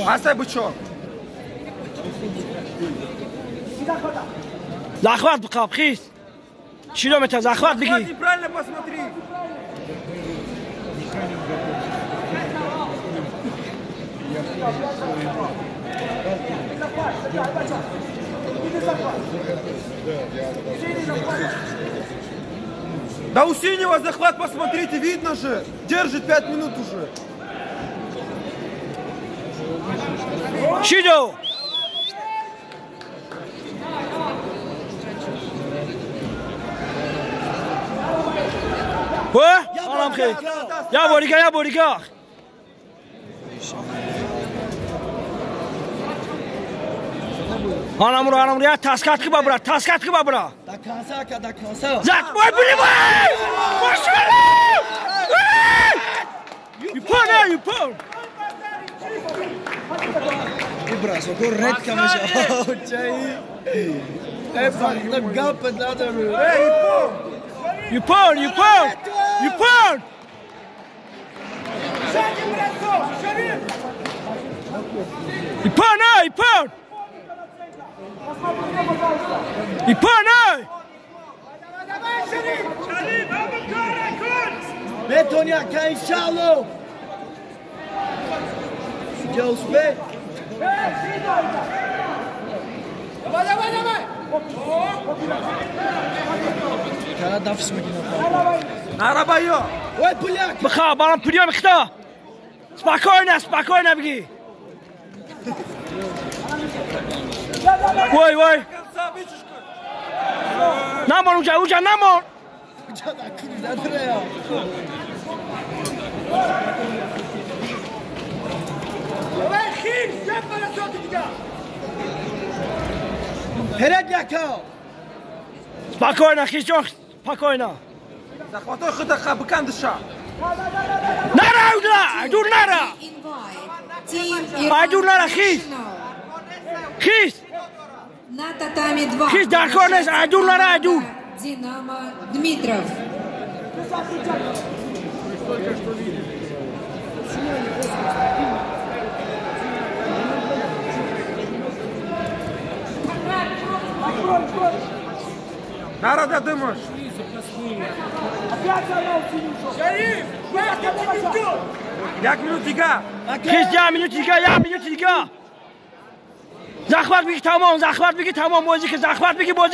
Астай бычок. Захват бқаб, хис. Километр захват беги. Правильно посмотри. Да у синего захват, посмотрите, видно же. Держит 5 минут уже. Чидо! Я борика, я борика. Анамура, анамура, я таскатки бабра, таскатки бабра. До конца, до конца. Зак, ой, блин, Ипон, ипон. Ибра, редко мешал. Чай. Ипон, ипон, ипон. Ипон, ипон. Ипон, Бетоняка, иншалло. Судья успей. Давай, давай, давай. Нарабайо. Ой, бля. Бха, барам прием хта. Спокойно, спокойно беги. Ой, ой. Намон, уҷа, уҷа, намон. Спокойно, хиҷон, спокойно. Захватой хита бикандыша. Нара, уҷа, дур нара. Айдур нара, хиз. Хиз. На татами 2. Хиз даркор нест, айдур нара, айдур. Динамо Дмитров. Нара, да дымаш. Як минут дига. Хиз, я минут дига, я минут дига. Захват беги тамом, захват беги тамом, бозӣ ки, захват беги бозӣ.